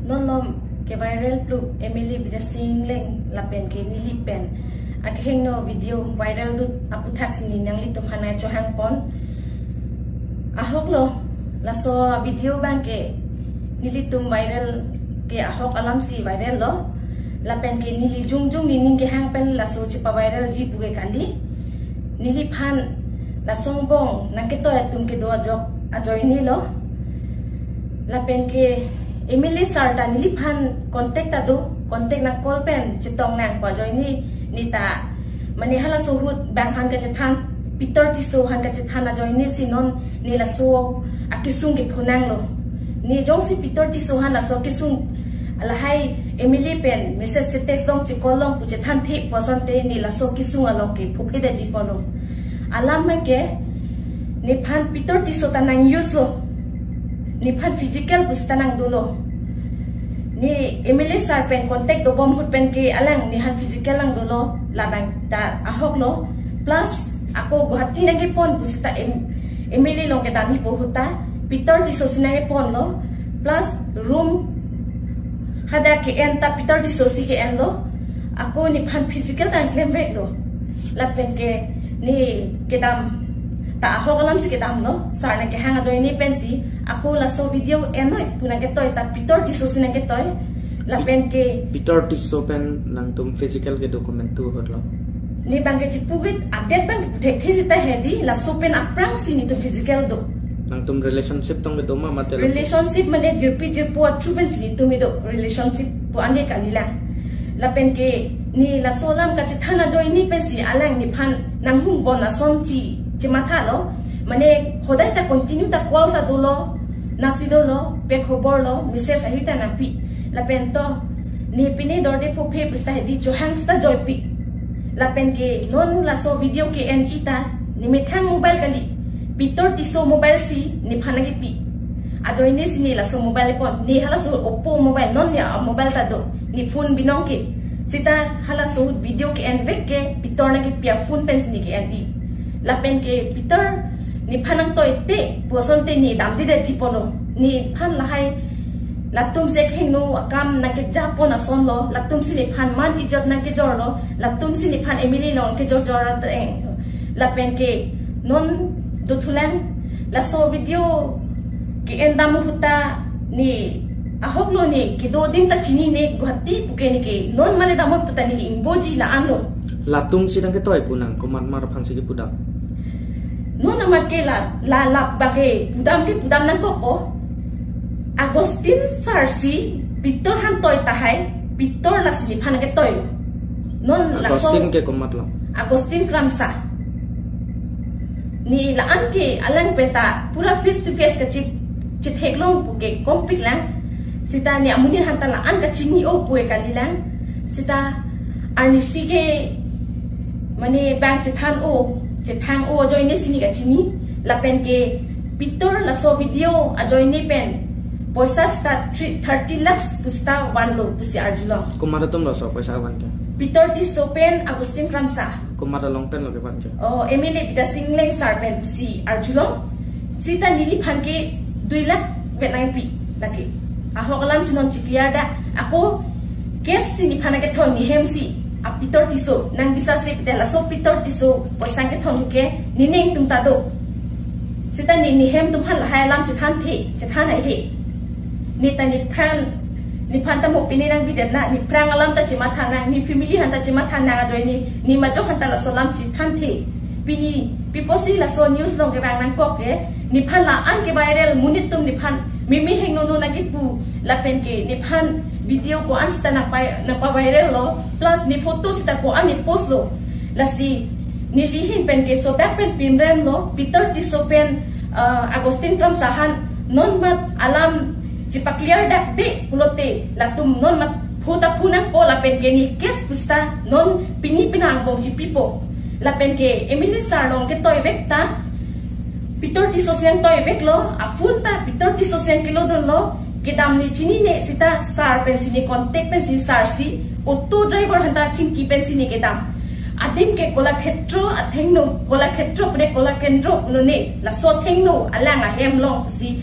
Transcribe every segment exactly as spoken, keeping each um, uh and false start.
Non malom ke-viral pluk M L A Bidya Sing Engleng lapen ke neli pen akehingno video viral dut aputhak si ne nanglitum aphan chohangpon. Ahok lo, laso video abang ke nelitum viral ke ahok alam si viral lo. Lapen ke neli jongjong nening kehang pen laso chepa-viral ji pu ke kali. Neliphan laso angbong nangketoi atum kedo ajok ajoine lo. Lapen ke M L A sir ta neliphan contact ta do, contact nang call pen chetong nang pu ajoine, ne ta mane halaso ahut abang aphan kachethan, Peter Tisso aphan kachethan ajoine si non ne laso akesung kepho nang lo. Ne jongsi Peter Tisso aphan laso akesung lahai M L A pen message che-text long che-call long pu chethanthe pu asonte ne laso akesung along ke phuphe detji pulo. Alam abang ke nephan Peter Tisso ta nang-use lo. Nephan physical pu seta nang dolo. Ne M L A sir pen contact dobom ahut pen ke alang nephan physical nang dolo, labang ta ahok lo. Plus ako Guwahati nangkepon pu seta M-, M L A along kedam-ipo ahut ta Peter Tisso si nangkepon lo. Plus room hadak ke-en ta Peter Tisso si ke-en lo. Ako nephan physical ta nang klemvek lo. Lapen ke ne kedam ta ahok alam si kedam lo. Sir nangkehang ajoine pensi ako laso video ennoi pu nangketoi ta Peter Tisso si nangketoi. Lapen ke Peter Tisso pen nangtum physical kedo komantu ahut lo? Ne abang ke chipu ke adet abang ke puthekthe seta hedi, laso pen aphrang si netum physical do. Nangtum relationship tong kedo ma mate lo? Relationship mane jirpi jirpo athu pen si netum kedo, relationship pu anke kalilang. Lapen ke ne laso alam kachethan ajoine pensi alang nephan nanghum bon ason si chematha lo. Mane hodai ta continue ta call ta dolo, nasi dolo, pe khobor lo, message ahi ta nangpi. Lapen to ne pine dorde phuphe pu seta hedi, chohang seta joipi. Lapen ke non laso video ke-en-i ta nemethang mobile kali, Peter Tisso mobile si nephan nangkepi. Ajoine si ne laso mobile pon, ne halaso Oppo mobile, non ya mobile ta do, ne phone binong ke. Seta halaso video ke-envek ke Peter nangkepi aphone pen si ne ke-en-i. Lapen ke Peter nephan nangtoite pu asonte ne damde detji pulo. Nephan lahai latum si akehingno akam nangkejapon ason lo, latum si nephan man ijat nangkejor lo, latum si nephan M L A along kejor jor ateng. Lapen ke non dothulang, laso video ke-en dam ahut ta ne ahok lo, ne kedo adim ta chinine, Guwahati pu ke ne ke non mane damnon pu ta ne ingboji la-an lo. Latum si nangketoi pu nang, komat mar aphan si kepudam? Non amat ke la, la, la abang ke pudam ke pudam nangkokpo. Augustine sir si Peter aphan toi tahai, Peter lasi nephan ketoi lo. Non laso Augustine ke komat lo? Augustine Kramsa. Ne la-an ke alang pen ta pura face to face kachip, chitheklong pu ke kompik lang. Seta ne amonit aphan ta la-an kachini-o pu ke kalilang. Seta arnisi ke mane abang chethan-o, chethang-o ajoine si ne kachini. Lapen ke Peter laso video ajoine pen poisa seta three, thirty lakhs pu seta vanlo pusi arjulong. Komat atum laso poisa van ke? Peter Tisso pen Augustine Kramsa. Komat along pen lo kevan ke? Oh, M L A Bidya Sing Engleng sir pen pusi arjulong. Seta neliphan ke dui lakh vet nangpi lake. Ahok alam si non chikliar da. Ako case si nephan kethon ne hem si, a Peter Tisso nang bisa si, de laso Peter Tisso poisa kethon ke ne neng atum ta do. Seta ne ne hem atum aphan lahai alam chethanthe, chethan haihe. Ne ta nephan, nephan ta mo pine nangbidet na, nephrang alam ta chematha nang, ne family aphan ta chematha nang ajoine, ne majok aphan ta laso alam chethanthe. Pini pi pusi laso news along kevang nangkok ke, nephan la-an ke-viral, monit atum nephan meme hingno no nangkepu, lapen ke nephan video ko-an seta nangpa, nangpa-viral lo, plus ne photo seta ko-an ne post lo. Lasi neli ahin pen ke sodak pen pimrem lo, Peter Tisso pen, uh, Augustine Kramsa aphan non mat alam chepaclear dakde pulote latum non mat phu ta phu nangpo, lapen ke ne case pu seta non pini penang angbong chipipo. Lapen ke M L A sir along ketoivek ta Peter Tisso si nangtoivek lo, a phone ta Peter Tisso si nangkelodun lo, kedam ne chinine seta sir pen si ne contact pen si sir si auto driver aphan ta chingki pen si ne kedam. Adim ke Kolakhetro athengno, Kolakhetro pu ne Kolakendro pu ne, laso athengno alang ahem along si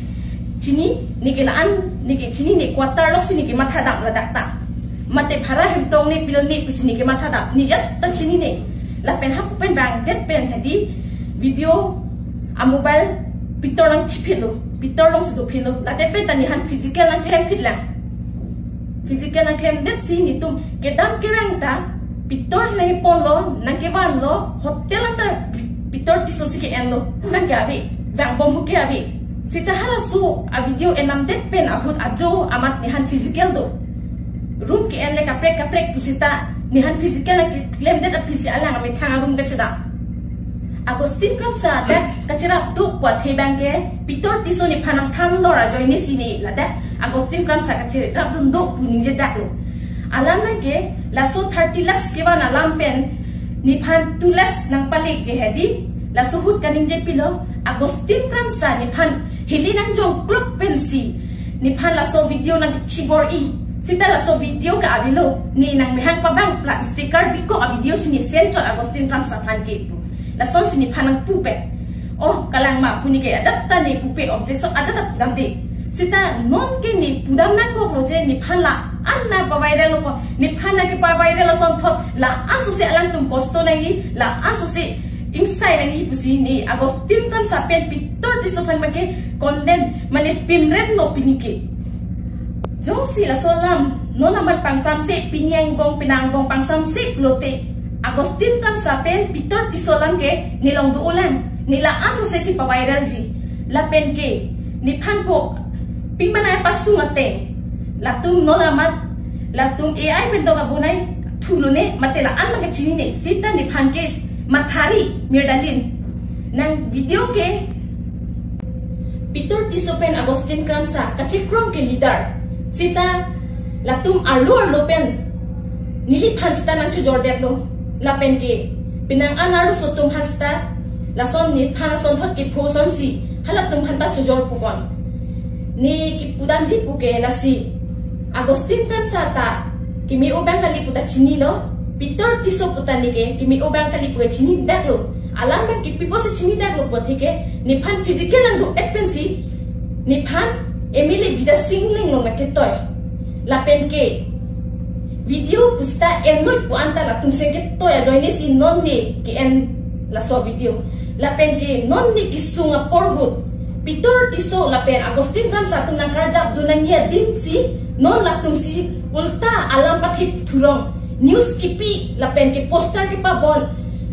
Chini, neke la-an, neke chinine, quarter loksi neke mathadam ladak ta. Mate bhara hem tong ne pilo ne pusi neke mathadam. Ne ajat ta chinine. Lapen hapu pen vangdet pen hedi video a mobile pitor nangchiphitlo. Pitor alongsi dophitlo. Ladet pen ta nephan physical nangklemphitlang. Physical nangklemdetsi netum kedam kerang ta pitor si nangkeponlo, nangkevanlo, hotel ta pi-, Pitor Tisso si ke-enlo. Nangke ave, vangbom hu ke ave. Seta halaso a video enamdet pen ahut ajo amat nephan physical do. Room ke-en le kaprek kaprek pusita nephan physical nangklemdet aphi si alang amethang a-room kachedam. Augustine Kramsa dak kacherap do pu athe abang ke Pitor Tisso nephan nangthan lor ajoine si ne ladak Augustine Kramsa kacherapdun do pu ningjedaklo. Alam abang ke laso thirty lakhs kevan alam pen nephan two lakhs nangpale ke hedi. Laso ahut kaningje pilo, Augustine Kramsa nephan hili nangjongklok pensi nephan laso video nangchibor-i. Seta laso video ke avelo, ne nangmehang pabang plat sticker bikok a-video si ne send chot Augustine Kramsa aphan ke pu. Lasonsi nephan nangpu pen. Oh, kalang ma pu neke ajat ta ne pupe, objection ajat ta pudamde. Seta non ke ne pudam nangkoklo je nephan la-an nangpavirallo pu. Nephan nangkepaviral asonthot la-an sose alangtum kosto nangji, la-an sose ingsai nangji pusi ne Augustine Kramsa pen Pitor Tisso aphan abang ke condemn mane pimremlo pini ke. Jongsi laso alam non amat pangsamse, pini angbong penang angbong pangsamse pulote Augustine Kramsa pen Pitor Tisso alam ke ne along do-olang, ne la-an sose si paviralji. Lapen ke nephan ko pimana pasung ateng, latum non amat, latum A I pen dok abonai thulone, mate la-an abang ke chinine. Seta nephan ke mathari mirdalin. Nang video ke Pitor Tisso pen Augustine Kramsa kachekrong ke leader. Seta latum arlo arlo pen neliphan seta nangchojordetlo. Lapen ke penang an arloso atum aphan seta lason nephan asonthot kepho asonsi halatum aphan ta chojor pukon. Ne kepudamji pu ke lasi, Augustine Kramsa ta keme-o abang kali pu ta chinilo, Pitor Tisso pu ta neke keme-o abang kali pu chinidaklo. Alam abang ke pi apotsi chinidaklo pu athe ke nephan physical nangdo-et pensi nephan M L A Bidya Sing Engleng along nangketoi. Lapen ke video pusita ennoi pu anta latum si ketoi ajoine si non ne ke-en laso video. Lapen ke non ne kesung apor ahut Pitor Tisso lapen Augustine Kramsa atum nangkarjapdun nangji adim si non latum si ulta alam pathip thurong, news kipi lapen ke poster kepabon,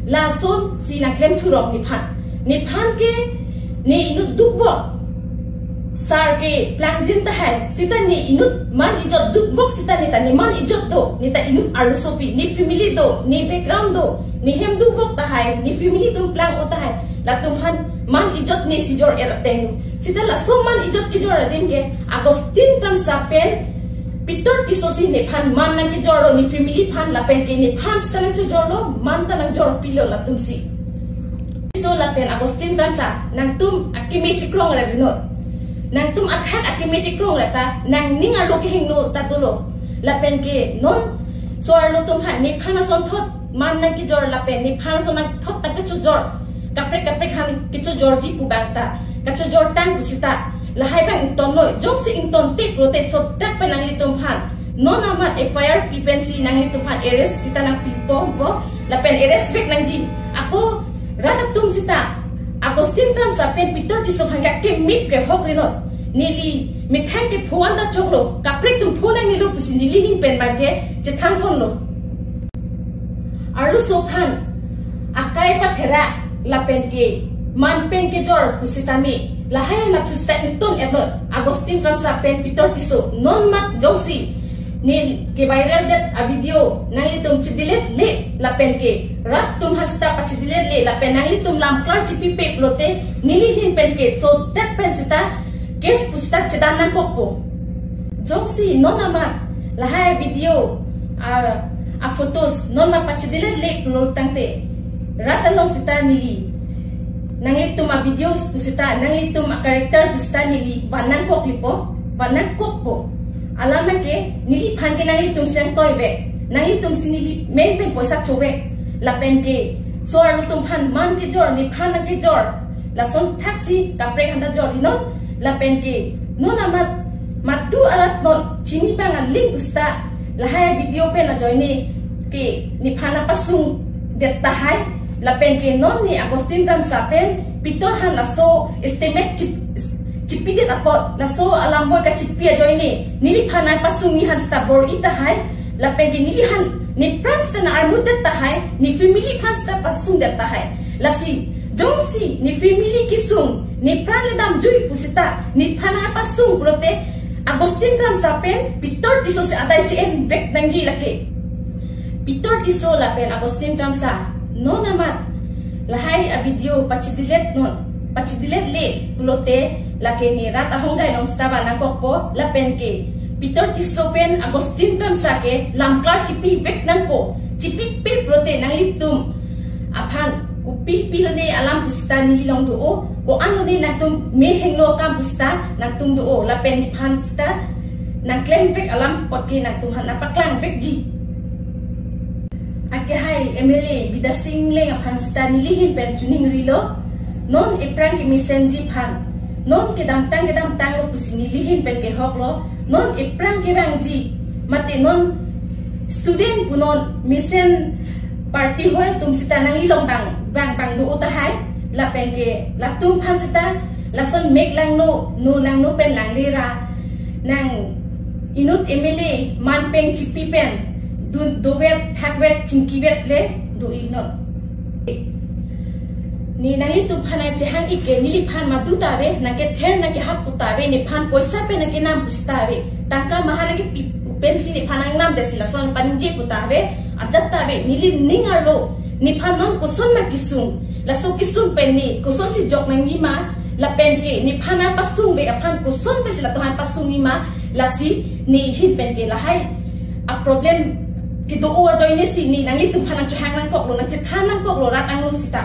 lasonsi nangklem thurong nephan. Nephan ke ne inut dukvok. Sar keplangjin tahai, seta ne inut man ijot dukvok seta ne ta ne man ijot do, ne ta inut arlosopi, ne family do, ne background do, ne hem dukvok tahai, ne family atum plang-o tahai, latum aphan man ijot ne si jor-et ateng. Seta laso man ijot kejor adim ke Augustine Kramsa pen Pitor Tisso si nephan man nangkejorlo, ne family aphan lapen ke nephan seta nangchojorlo, man ta nangjorpilo latum si. Tisso lapen Augustine Kramsa, nangtum akeme chekrong ra rinot. Nangtum athak akeme chekrong ra ta nangning arlo kehingno ta dolo. Lapen ke non so-arlo atum aphan nephan asonthot man nangkejor lapen nephan ason nangthot nangkechojor, kaprek kaprek aphan kechojorji pu abang ta kachojor tang pusita lahai abang ingtonnoi. Jongsi ingtonte pulote sodak pen nanglitum aphan non amat F I R pi pensi nanglitum aphan arrest seta nangpipo bo, lapen arrest back nangji. Ako rat atum seta Augustine Kramsa pen Pitor Tisso aphan ke akeme kehok rinot. Neli methang kepho anta choklo, kaprek atum pho nangnelo pusi neli ahin pen abang ke chethangponlo. Arloso aphan akai pathera lapen ke man pen kejor pusitame lahai anatthu seta ington-etlo. Augustine Kramsa pen Pitor Tisso non mat jongsi ne keviraldet a-video nanglitum chedelete le lapen ke rat atum aphan seta pachedelete le lapen nanglitum lam klar chipipe pulote neli ahin pen ke sodak pen seta case pusita chedan nangkokpo. Jongsi non amat lahai video a, a-photos non amat pachedelete le pulo tangte rat along seta neli nanglitum a-videos pusita, nanglitum a-character pusita neli van nangkoklipo, van nangkokpo. Alam abang ke neliphan ke nanglitum si nangtoivek, nanglitum si neli meng pen poisa chovek. Lapen ke so-arlo atum aphan man kejor, nephan nangkejor, lason thaksi kaprek aphanta jor hinon. Lapen ke Non amat madu arat non chini bang aling pusita lahai video pen ajoine ke nephan apasung det tahai, lapen ke non ne Augustine Kramsa pen Pitor han laso estimate chip, chipi det apot laso alam boi kachipi ajoine neliphan apasung nephan sita bor-i tahai, lapen ke neliphan nepran sita na armut det tahai, ne family aphan sita pasung det tahai. Lasi jongsi ne family kesung, nepran le damjui pusita nephan apasung pulote Augustine Kramsa pen Pitor Tisso si adai che-en vek nangji lake. Pitor Tisso lapen Augustine Kramsa non amat lahai avideo pachidilet non, pachidilet le pulote lake ne rat ahongjai along sita ba nangkokpo, lapen ke Pitor Tisso pen Augustine Kramsa ke lamklar chipi vek nangpo, chipipe pulote nanglitum aphan kopi pilo ne alam pusita neli along do-o, ko-an lo ne nangtum mehingno akam pusita nangtum do-o, lapen nephan sita nangklem vek alam apot ke nangtum aphan nangpaklang vekji. Akehai M L A Bidya Sing Engleng aphan sita neli ahin pen chuning rilo. Non ephrang kemesenji aphan, non kedamtang kedamtang lo pusi neli ahin pen kehok lo. Non ephrang kevangji, mate non student pu non mesen party hoi atum sita nangli along bang bang bang do-o tahai, lapen ke latum aphan sita lason mek langno, no langno pen langle ra nang inut M L A manpeng chipi pen dun dovet thakvet chingkivet le do-i non. Ne nanglitum aphan nangchehang-ik ke neliphan madu ta ave, nangkether nangkehap pu ta ave, nephan poisa pen nangkenam pusita ave, tangka maha nangkepi pensi nephan nangnam det si lason paningje pu ta ave, ajat ta ave, neli ning arlo nephan non koson ma kesung, laso kesung pen ne kosonsi jok nangji ma, lapen ke nephan apasung vek aphan koson pensi latum aphan pasungji ma, lasi ne ahin pen ke lahai aproblem kedo-o ajoine si ne nanglitum aphan nangchehang nangkoklo, nangchethan nangkoklo rat angno sita.